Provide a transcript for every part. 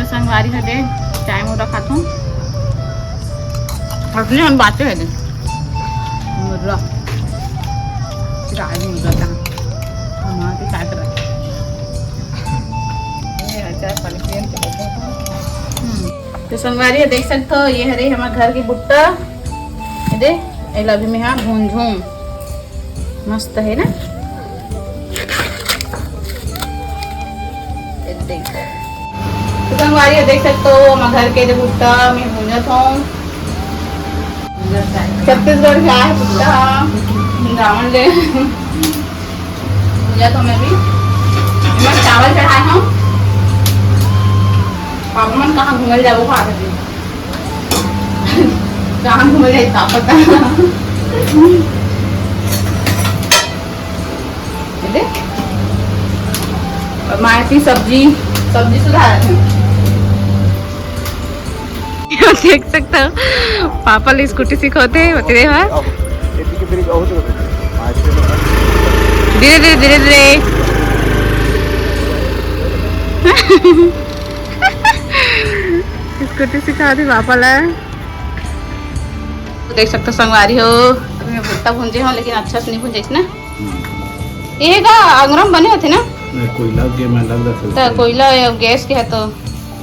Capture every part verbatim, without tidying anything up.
संगवारी हो दे, चाय मोर रखा थों। असली हम बातें है दे। मुर्रा। राज मुर्रा था। हमारे साथ रख। ये अचार पानी पियन के बैठे हैं। हम्म। तो संगवारी हो देख सकते हो, ये हरे हमारे घर की भुट्टा। ये दे, एला अभी मैं हाँ भूंजूं। मस्त है ना? ये देख। तो संगवारी हो देख सकते हो, हमारे घर के जो भुट्टा मैं भूंजत हूँ। छत्तीसगढ़ से आए भुट्टा, रावण ले। भूंजत हूँ मैं भी। मैं चावल चढ़ाए हूँ। पापा मन कहाँ घूमल जाबो, खा सकते। कहाँ घूमल जाए, का पता। ये दे। और माँ की सब्जी, सब्जी सुधार रहे हैं। देख सकते हो, पापा ले स्कूटी सिखाते हैं, बता दे हाँ। धीरे धीरे, धीरे धीरे। स्कूटी सिखा दी पापा ला। तो देख सकते हो संगवारी हो, अभी मैं भुट्टा भूंजे हूँ, लेकिन अच्छा से नहीं भूंजे ना। हम्म। ये का अंगरम बने होते ना? नहीं, कोयला के मैं लग रहा था। तो कोयला या गैस के है तो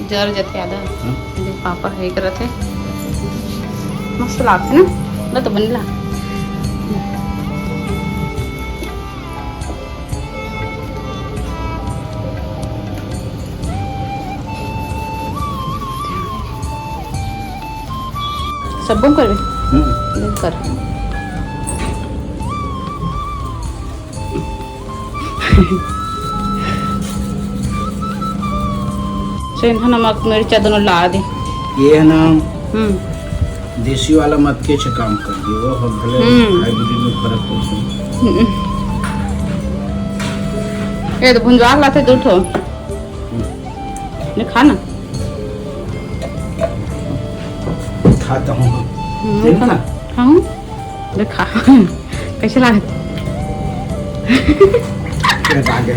जर जाते आधा। हाँ। देख पापा है करत है। मस्त लागते ना? ला तो बन ला। सब बम करबे? हम्म। बम कर। सेंधा नमक मिर्चा दोनों ला दे। ये है ना, हम्म। देसी वाला मत के छे काम कर दिए, वो हम भले हम्म। हाइब्रिड में फर्क हो सके। हम्म। ये तो भुंजवार लाते दू ठो। हम्म। ले खा ना। खाता हूँ। हम्म। देखो ना। खाऊं? ले खा। कैसे लागे? चिढ़ा गए।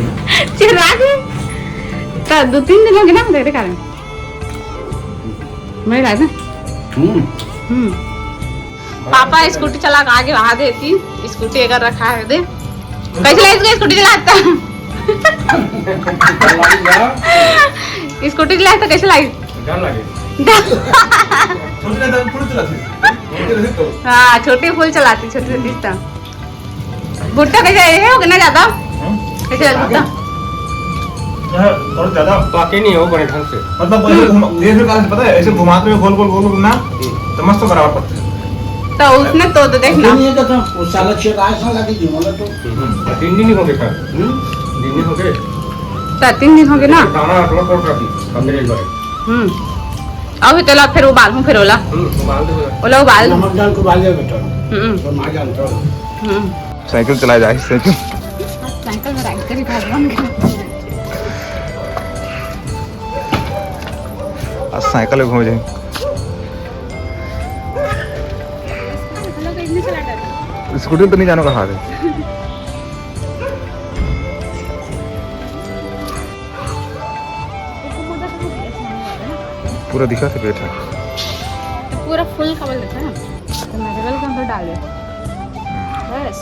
चिढ़ा गए? तो दो तीन दिन हो गए ना, मेरे कारण। मैं लाए ना? हम्म। हम्म। पापा स्कूटी चला के आगे वहां देती, स्कूटी अगर रखा है दे। कैसे लाइस के स्कूटी चलाता? स्कूटी चलाता कैसे लाइस? डर लगे। छोटी रहता, थोड़ी चलाती। छोटी रहती तो। हाँ, छोटी फुल चलाती, छोटी रहती तो। भुट्टा कैसे है, हो गया ना ज्यादा? हम्म। कैसे लगा भुट्टा? हाँ, थोड़ा ज्यादा। पाके नहीं हो बड़े ढंग से। मतलब, ऐसे हम्म। घुमा-, देख रहे हो, पता है, ऐसे घुमाते हुए गोल, गोल, गोल, गोल ना, हम्म। तो मस्त बराबर पड़ते हैं। तो उसने तो, तो देखना। नहीं है तो, तो वो साला छेद आज ना लगी थी, मतलब तो। हम्म, तीन दिन ही हो गए था। हम्म। तीन दिन हो गए। तो तीन दिन हो गए ना? दाना अटवा कोट रखी, अंदर एक बार। हम्म। अभी तेला फिर उबाल हूँ, फिर ओला। हम्म, उबाल दे ओला। ओला उबाल। नमक डाल के उबाल दे बेटा। हम्म। तो माँ जानता हूँ। हम्म। साइकिल चलाए जाए, साइकिल। साइकिल में राइड करी भगवान के। आज साइकिल में घूमे जाए। स्कूटी तो नहीं जानो कहाँ है। पूरा दिखा थे पेट है। तो पूरा फुल कवर देता है ना। तो मैं वेलकम तो डाल दे। बस।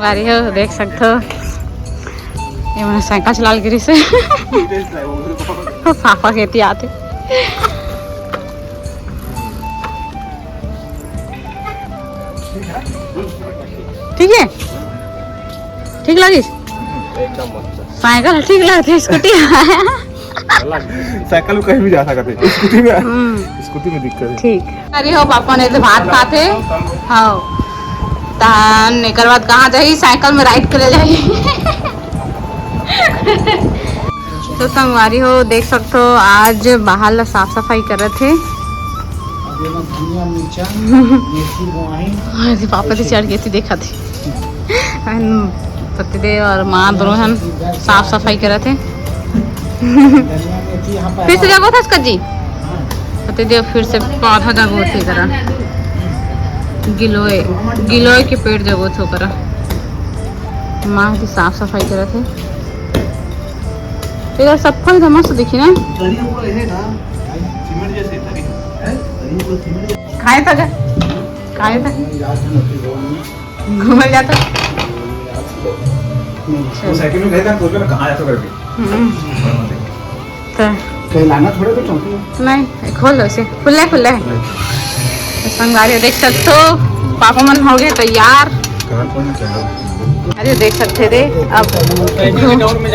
गाड़ी हो, देख सकते हो। ये मैंने साइकिल चला गिरी से। पापा कहती आते। ठीक है, ठीक लगिस। एकदम मस्त। साइकिल ठीक लगथे, स्कूटी। साइकिल में कहीं भी जा सकते हैं, स्कूटी में, हम्म। स्कूटी में दिक्कत है। ठीक। अरे हो, पापा ने तो भात खाते। हाँ। तान एकर बाद कहाँ जाही? साइकिल में राइड करे जाही। तो संगवारी हो, देख सकते हो, आज बाहर ला साफ सफाई करत हे। अब एमा धनिया, मिर्चा, मेथी बोआही। अरे पापा तो चढ़ गए थे, देखा थे। अन पतिदेव और माँ दोनों हन साफ सफाई करत हे। धनिया, मेथी यहाँ पे फिर से जगह था इसका जी। हाँ। पतिदेव फिर से पौधा जगह होती करा। गिलोय, गिलोय के पेड़ जगह थो करा। माँ जी साफ सफाई करत हे। तेरा सब फल तो मस्त दिखी ना। तरी पूरा है ना, सीमेंट जैसे तरी है। तरी पूरा सीमेंट जैसे। खाए था क्या? खाए था? यार, घूमल जाता। वो साइकिल में गए थे, सोच रहे कहाँ जाता करके। हम्म। तो कहीं लाना थोड़े तो चौकी। नहीं, खोल लो इसे, खुला है, खुला है। तो संगवारी देख सकते हो, पापा मन हो गए तैयार। अरे देख सकते थे अब। साइकिल डोर में,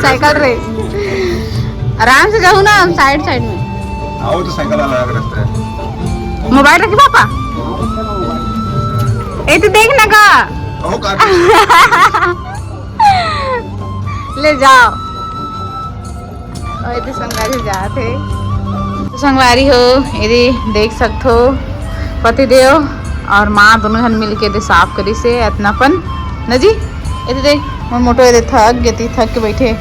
साइकिल रे। आराम से जाओ ना, हम साइड साइड में। आओ तो साइकिल वाला आगे रखता है। मोबाइल रखी पापा। ए तो देख ना का। ओ काट। ले जाओ। और ये तो संगवारी जात है। तो संगवारी हो, ये देख सकत हो, पतिदेव और माँ दोनों झन मिलके दे साफ करिस हे अतना पन न जी। ये तो देख, मोर मोटो ये दे थक गे, ती थक के बैठे।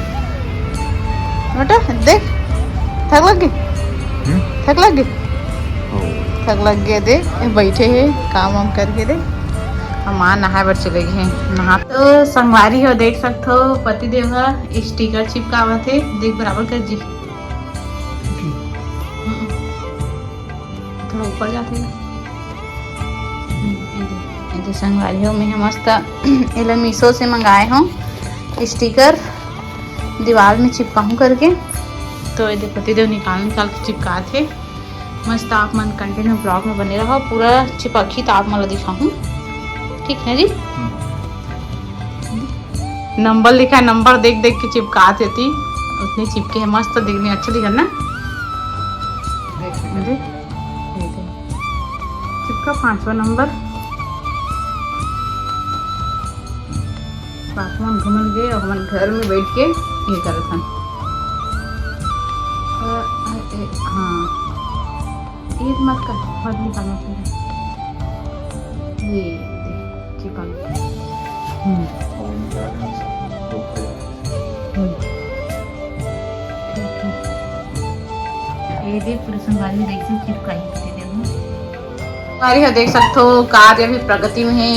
मोटो देख, थक लग गे, हम्म? थक लग गे, ओ। थक लग गे दे, ये बैठे हे काम वाम करके दे। हम माँ नहाए बर चले गए हैं, नहा। तो संगवारी हो, देख सकत हो, पतिदेव ह स्टिकर चिपकावत हे। देख बराबर कर जी। थोड़ा ऊपर जाते हैं। हम्म, ये दे, ये दे संगवारी हो, मैं मस्त एला मीशो से मंगाए हूँ स्टिकर, दीवार में चिपकाहूँ करके। तो ये दे पतिदेव निकाल निकाल के चिपकात हे। मस्त आप मन कंटिन्यू ब्लॉग में बने रहो, पूरा चिपकही तो आप मन ला दिखाहूँ, ठीक है जी। नंबर लिखा है, नंबर देख देख के चिपकात हे ती, उतने चिपके है, मस्त दिखने, अच्छा दिखा ना। देख, ये दे। चिपका पांचवा नंबर। पापा मन घूमन गए और हमन घर में बैठ के ये करत हन। अ, अ, ए, हाँ, ये मत कर, मत निकाल, मत निकाल। ये दे, चिपक गया। हम्म। हम्म। ठीक है। ये दे, पूरे संगवारी में देख से चिपकाई, ये दे। संगवारी हो, देख सकत हो, कार्य भी प्रगति में है।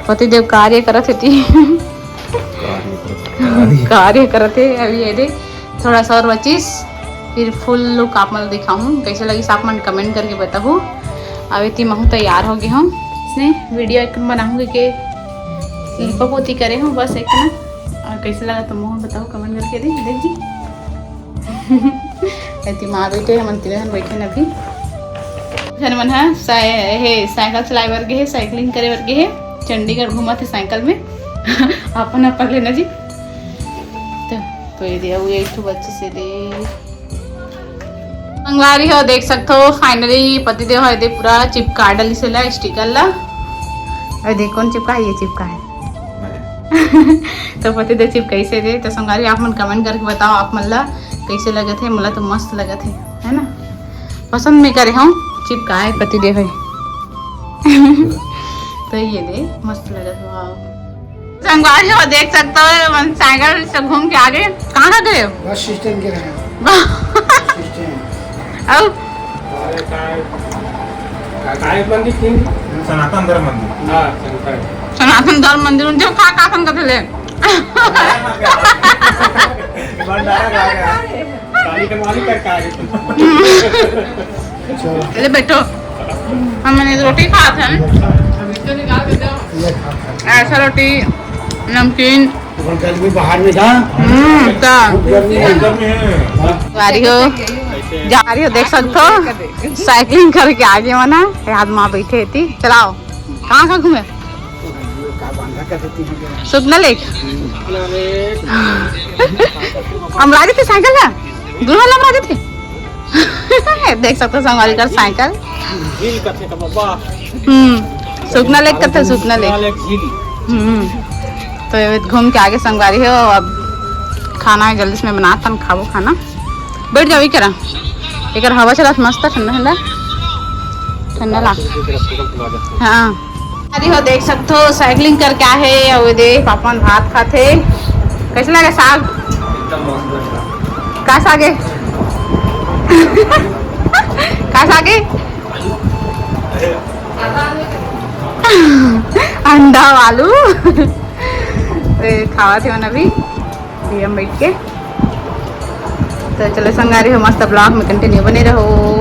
पतिदेव कार्य करत हे ती। कार्य करत हे। कार्य करत हे। अभी ये दे, थोड़ा सा और बचिस, फिर फुल लुक आप मन ला दिखाहूँ। कैसे लगिस आप मन कमेंट करके बताहू। अभी ती महू तैयार हो गए हूँ, इसने वीडियो एक बनाहूँगी के लिपा पोती करे हूँ बस एक ना। और कैसे लगा तो मोहन बताओ कमेंट करके दे, देख जी। एती माँ बैठे, हमन तीनों झन बैठे न अभी। झन मन ह साइ-, हे, साइकिल चलाए बर गे हे, साइकिलिंग करे बर गे हे, चंडीगढ़ घूमत हे साइकिल में। अपन अपन ले न जी। तो, तो ये दे, अउ एक ठो बच्चे से दे। संगवारी हो, देख सकत हो, finally पतिदेव ह एदे पूरा चिपका डलिस हे ला, स्टिकर ला। अउ देख, कौन चिपका हे? ये चिपका हे। तो पतिदेव चिपकाइस हे दे। तो संगवारी, आप मन कमेंट करके बताओ, आप मन ला कैसे लगत हे? मोला तो मस्त लगत हे, है ना? पसंद में करे हूँ, चिपका हे पतिदेव हे। तो ये दे, मस्त लगत हे, वाह। संगवारी हो, देख सकते हो, मन साइकिल से घूम के आ गए। कहाँ गए हो? बस स्टैंड के रहे हैं। Bus stand. अब? अरे, काय, काय मंदिर थी? सनातन धर्म मंदिर। हाँ, सनातन। सनातन धर्म मंदिर, उनके खा, खा, खा, खा, ले। भंडारा खा गया। काली कनवाली करके आ गए। चलो। ले बैठो, हमन रोटी खात हन। ऐसा रोटी, नमकीन। गर्मी बाहर में था। हम्म, तो। गर्मी है। जा रही हो, जा रही हो, देख सकते हो, साइकिलिंग करके आगे मना, याद माँ बैठे थी, चलाओ। कहाँ, कहाँ घूमे? सुकना लेक। अमरावती थे साइकिल है, दूल्हा अमरावती थे। देख सकते हो संगवारी कर साइकिल। झील कथे का बाबा। हम्म, सुकना लेक कथे, सुकना लेक। सुकना लेक झील। हम्म, तो ये घूम के आगे संगवारी हो, अब खाना है जल्दी से मैं बनात हन, खाबो खाना। बैठ जाओ, ये करा, एक हवा चलत मस्त ठंडा ठंडा, ठंडा ला। हाँ। अरे हो, देख सकते हो, साइकिलिंग करके आए हे, अउ ये दे, पापा मन भात खाथे। कैसे लगे साग? एकदम मस्त लगा। का साग हे? का साग हे? अंडा आलू। ए, खावत हे मन अभी, अभी हम बैठ के। तो चलो संगवारी हो, मस्त vlog में continue बने रहो।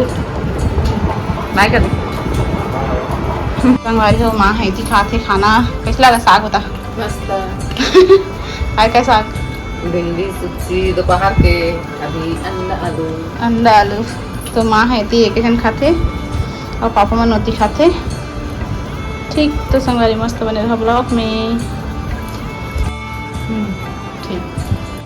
Bye कर दे। संगवारी हो, माँ हे एती खाथे खाना। कैसे लगा साग बता? मस्त। आय का साग? भिंडी सुच्ची दोपहर के, अभी अंडा आलू। अंडा आलू। तो माँ हे एती एक झन खाथे अउ पापा मन ओती खाथे। ठीक, तो संगवारी मस्त बने रहो vlog में। हम्म।